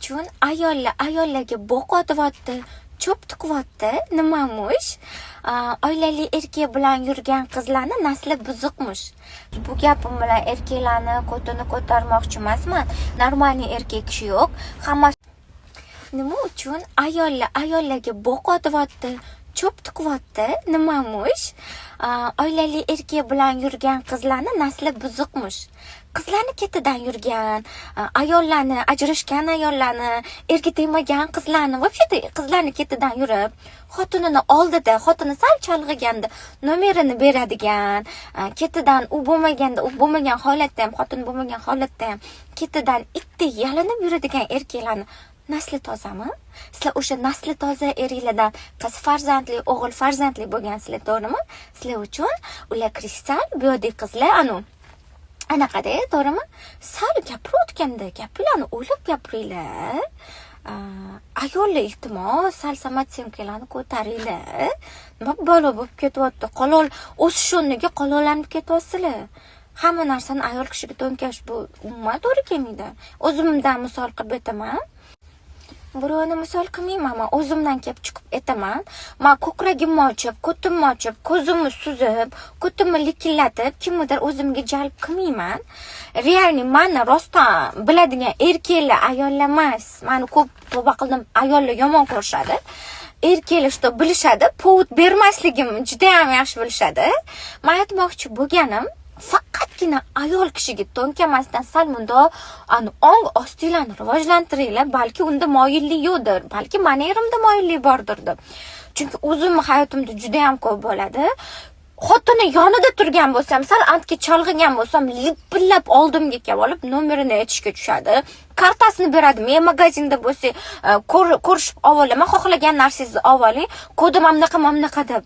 Uchun ayollar ayollarga bo'q otyapti, cho'p tiqyapti? Nimamush? Oilali erkak bilan yurgan qizlarni nasli buzuqmish. Bu gapim bilan erkaklarni ko'tini ko'tarmoqchi emasman. Нормальный erkak kishi yo'q, hammasi. Nima uchun ayollar ayollarga bo'q otyapti, cho'p tiqyapti? Nimamush? Oilali erkak bilan yurgan qizlarni nasli buzuqmish. Qizlarni ketidan yurgan ayollarni, ajrashgan ayollarni, erga tegmagan qizlarni, вообще qizlarni ketidan yurib, xotinini oldida, xotini sal chalg'iganda nomerini beradigan, ketidan u bo'lmaganda, u bo'lmagan holatda ham, xotin bo'lmagan holatda ham ketidan itdek yalinib yuradigan erkaklarni nasli tozami? Sizlar o'sha nasli toza eringlardan qiz farzandli, o'g'il farzandli bo'lgansizlar, to'g'rimi? Sizlar uchun ular kristal, bu yoqdagi qizlar anu anaqada, to'g'rimi? Sal gapirayotganda gapinglarni o'ylab gapiringlar. Ayollar, iltimos, sal самооценка larni ko'taringlar. Nima balo bo'lib ketyapti? Qolol o'sish o'rniga qolollanib ketyapsizlar. Hamma narsani ayol kishiga to'nkash, bu umuman to'g'ri kelmaydi. O'zimdan misol qilib aytaman, birovni misol qilmayman, man o'zimdan kelib chiqib aytaman. Man ko'kragimni ochib, ko'timni ochib, ko'zimni suzib, ko'timni likillatib, kimnidir o'zimga jalb qilmayman. Реальный mani rostdan biladigan erkaklar, ayollar emas. Mani ko'p, tavba qildim, ayollar yomon ko'rishadi. Erkaklar что bilishadi, повод bermasligimni judayam yaxshi bilishadi. Man aytmoqchi bo'lganim, faqatgina ayol kishiga to'nkamasdan sal mundoq ani ong ostinglarni rivojlantiringlar. Balki unda moyillik yo'qdir, balki mani erimda moyillik bordir deb. Chunki o'zimni hayotimda judayam ko'p bo'ladi, xotini yonida turgan bo'lsam, sal antga chalg'igan bo'lsam, lipillab oldimga kelib olib, nomerini aytishga tushadi, kartasini beradi. Men magazinda bo'lsak, ko'rishib olaman, xohlagan narsangizni olib oling, kodi mana bunaqa, mana bunaqa deb.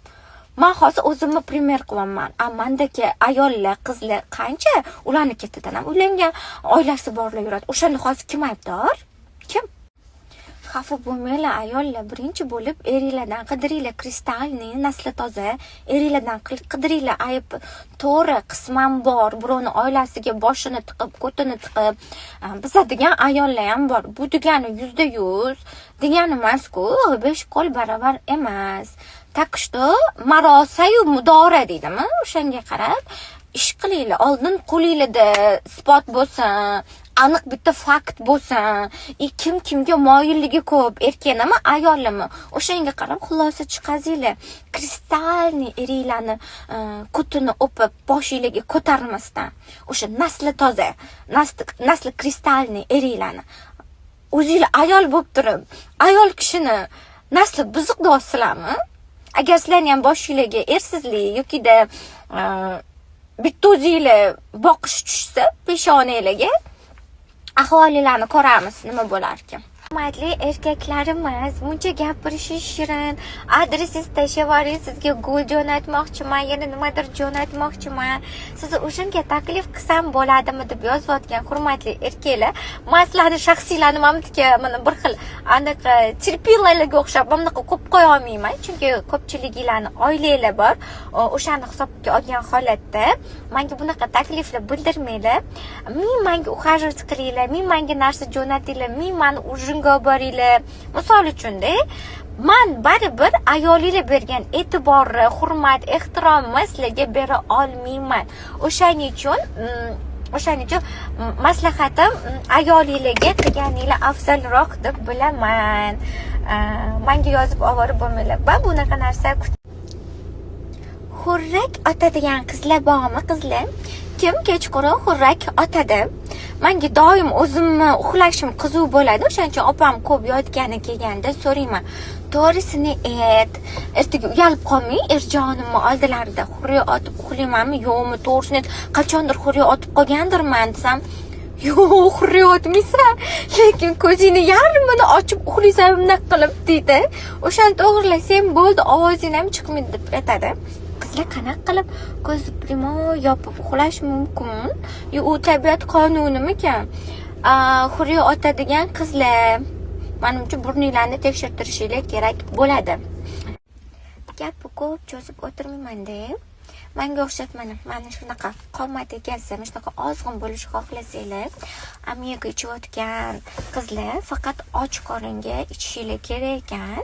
Man hozir o'zimni пример qilyapman. A mandagi ayollar, qizlar qancha, ularni ketidan ham uylangan, oilasi borlar yuradi. O'shanda hozir kim aybdor? Kim? Xafa bo'lmanglar, ayollar. Birinchi bo'lib eringlardan qidiringlar кристальный, nasli toza eringlardan qidiringlar ayb. To'g'ri, qisman bor, birovni oilasiga boshini tiqib, ko'tini tiqib buzadigan ayollar ham bor. Bu degani 100% degani emasku, besh qo'l baravar emas. Так что marosayu mudora deydimi, o'shanga qarab ish qilinglar. Oldin qo'linglarda isbot bo'lsin, aniq bitta fakt bo'lsin и kim kimga moyilligi ko'p, erkaknimi, ayolnimi, o'shanga qarab xulosa chiqazinglar. Кристальный eringlarni ko'tini o'pib, boshinglarga ko'tarmasdan, o'sha nasli toza, nasli кристальный eringlarni o'zinglar ayol bo'lib turib, ayol kishini nasli buzuq deyapsizlarmi? Agar sizlarni ham boshinglarga ersizlik yokida bitta o'zinglar boqish tushsa peshonanglarga, ahvolinglarni ko'ramiz, nima bo'larkan. Hurmatli erkaklarimiz, buncha gapirishi shirin, adresingizni tashlab yuboring, sizga gul jo'natmoqchiman, yana nimadir jo'natmoqchiman, sizni o'shanga taklif qilsam bo'ladimi deb yozayotgan hurmatli erkaklar, man sizlarni shaxsiylarni mana bu yerga mana bir xil anaqa терпила larga o'xshab mana bunaqa qo'yib qo'ya olmayman, chunki ko'pchiliginglarni oilanglar bor. O'shani hisobga olgan holatda manga bunaqa takliflar bildirmanglar. Ming manga ухаживать qilinglar, ming manga narsa jo'natinglar, ming mani ужин ga olib boringlar, misol uchunda, man baribir ayolinglar bergan e'tiborni, hurmat, ehtiromni sizlarga bera olmayman. O'shaning uchun maslahatim, ayolinglarga qilganinglar afzalroq deb bilaman. Manga yozib ovora bo'lmanglar va bunaqa narsa. Xurrak otadigan qizlar bormi, qizlar? Kim kechqurun xurrak otadi? Manga doim o'zimni uxlashim qiziq bo'ladi, o'shaning uchun opam ko'p yotgani kelganda so'rayman: "To'g'risini ayt, ertaga uyalib qolmang erjonimni oldilarida, xurrak otib uxlaymanmi, yo'qmi, to'g'risini ayt, qachondir xurrak otib qolgandirman", desam, "Yo'q, xurrak otmaysan, lekin ko'zingni yarmini ochib uxlaysan bunaqa qilib", deydi. "O'shani to'g'irlasang bo'ldi, ovozing ham chiqmaydi", deb aytadi. Qizlar, qanaqa qilib ko'zni прямой yopib uxlash mumkin? Yo, u tabiat qonunimikan? Xurrak otadigan qizlar, manimcha, burninglarni tekshirtirishinglar kerak bo'ladi. Gapni ko'p cho'zib o'tirmaymanda. Manga o'xshab mana shunaqa qomat egasi, mana shunaqa ozg'in bo'lishni xohlasanglar, omega ichayotgan qizlar faqat och qoringa ichishinglar kerak ekan.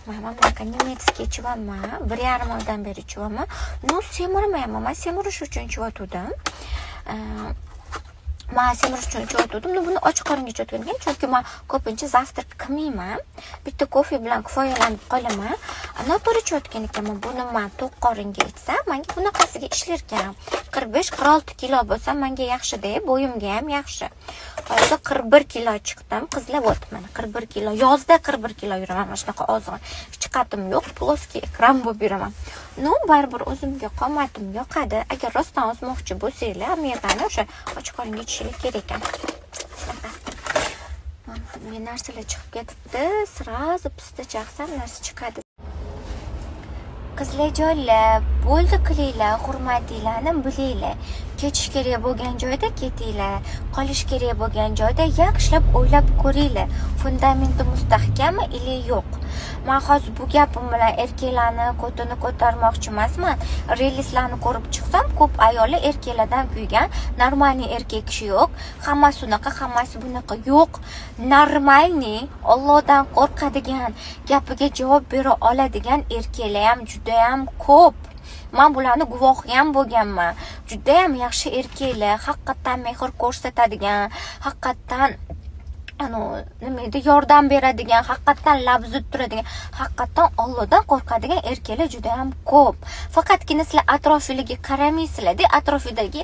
Mana bunaqa немецкий ichyapman, 1,5 oydan beri ichyapman. Ну, semirmayapman. Man semirish uchun ichyotgandim. Man semirish uchun ichayotgandim. Но buni och qoringa ichayotgan ekan, chunki man ko'pincha завтрак qilmayman, bitta kofe bilan kifoyalanib qolaman. Noto'g'ri ichayotgan ekanman. Buni man to'q qoringa ichsam, manga bunaqasiga ishlar ekan. 45-46 kilo bo'lsam, manga yaxshida, bo'yimga ham yaxshi. Hozir 41 kilo chiqdim, qizlar. Вот, mana 41 kilo. Yozda 41 kilo yuraman, mana shunaqa ozg'in, hech qatim yo'q, плоский ekran bo'lib yuraman. Ну, baribir o'zimga qomatim yoqadi. Agar rostdan ozmoqchi bo'lsanglar, omegani o'sha och qoringa ichishinglar kerak ekan. Shunaqa menga narsalar chiqib ketibdi, сразу pista chaqsam, narsa chiqadi. Qizlarjonlar, bo'ldi qilinglar, hurmatinglarni bilinglar. Ketish kerak bo'lgan joyda ketinglar, qolish kerak bo'lgan joyda yaxshilab o'ylab ko'ringlar, fundamenti mustahkammi или yo'q. Man hozir bu gapim bilan erkaklarni ko'tini ko'tarmoqchi emasman. Reelslarni ko'rib chiqsam, ko'p ayollar erkaklardan kuygan. Нормальный erkak kishi yo'q, hammasi unaqa, hammasi bunaqa. Yo'q, нормальный, Ollohdan qo'rqadigan, gapiga javob bera oladigan erkaklar ham judayam ko'p. Man bularni guvohi ham bo'lganman. Judayam yaxshi erkaklar, haqiqatdan mehr ko'rsatadigan, haqiqatdan anavi nima edi, yordam beradigan, haqiqatdan lab uzib turadigan, haqiqatdan Ollohdan qo'rqadigan erkaklar judayam ko'p. Faqatgina sizlar atrofinglarga qaramaysizlarda, atrofidagi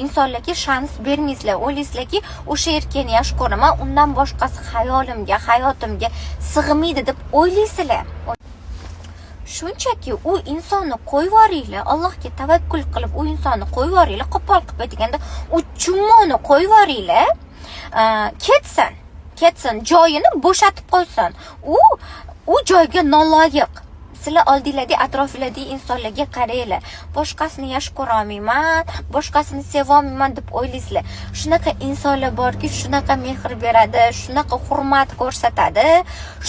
insonlarga shans bermaysizlar. O'ylaysizlarki, o'sha erkakni yaxshi ko'raman, undan boshqasi xayolimga, hayotimga sig'maydi deb o'ylaysizlar. Shunchaki u insonni qo'yib yuboringlar, Allohga tavakkul qilib u insonni qo'yib yuboringlar. Qo'pol qilib aytganda, u chumoni qo'yib yuboringlar. Ketsin, ketsin, joyini bo'shatib qo'ysin. U joyga noloyiq. Sizlar oldinglardagi, atrofinglardagi insonlarga qaranglar. Boshqasini yaxshi ko'rolmayman, boshqasini sevolmayman deb o'ylaysizlar. Shunaqa insonlar borki, shunaqa mehr beradi, shunaqa hurmat ko'rsatadi,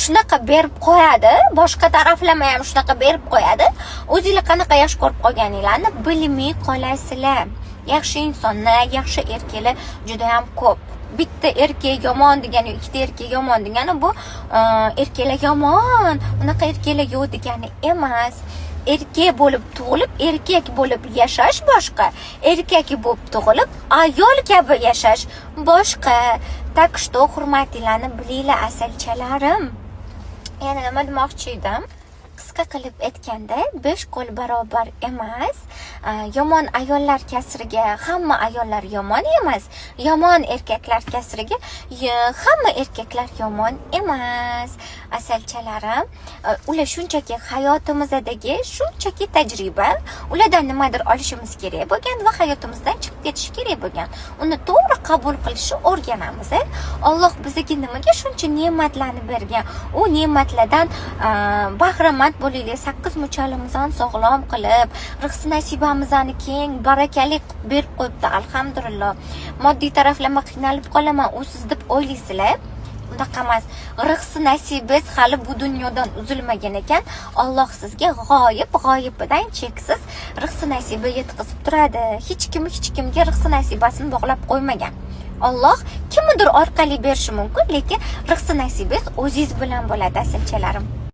shunaqa berib qo'yadi, boshqa taraflama ham shunaqa berib qo'yadi. O'zinglar qanaqa yaxshi ko'rib qolganinglarni bilmay qolasizlar. Yaxshi insonlar, yaxshi erkaklar judayam ko'p. Bitta erkak yomon degani, ikkita erkak yomon degani, bu erkaklar yomon, unaqa erkaklar yo'q degani emas. Erkak bo'lib tug'ilib, erkak bo'lib yashash boshqa, erkak bo'lib tug'ilib, ayol kabi yashash boshqa. Так что hurmatinglarni bilinglar, asalchalarim. Yana nima demoqchi edim? Qisqa qilib aytganda, besh qo'l barobar emas. Yomon ayollar kasriga hamma ayollar yomon emas, yomon erkaklar kasriga hamma erkaklar yomon emas, asalchalarim. Ular shunchaki hayotimizdagi shunchaki tajriba. Ulardan nimadir olishimiz kerak bo'lgan va hayotimizdan chiqib ketishi kerak bo'lgan. Uni to'g'ri qabul qilishni o'rganamiz. Alloh bizga nimaga shuncha ne'matlarni bergan, u ne'matlardan bahramand bo'laylik. Sakkiz muchalimizni sog'lom qilib, rizq nasibamizni keng, barakali qilib berib qo'yibdi, alhamdulillah. Moddiy taraflama qiynalib qolaman usiz deb o'ylaysizlar, unaqa emas. Rizq nasibangiz hali bu dunyodan uzilmagan ekan, Alloh sizga g'oyib g'oyibidan cheksiz rizq nasiba yetkazib turadi. Hech kim hech kimga rizq nasibasini bog'lab qo'ymagan. Alloh kimnidir orqali berishi mumkin, lekin rizq nasibangiz o'zingiz bilan bo'ladi, asalchalarim.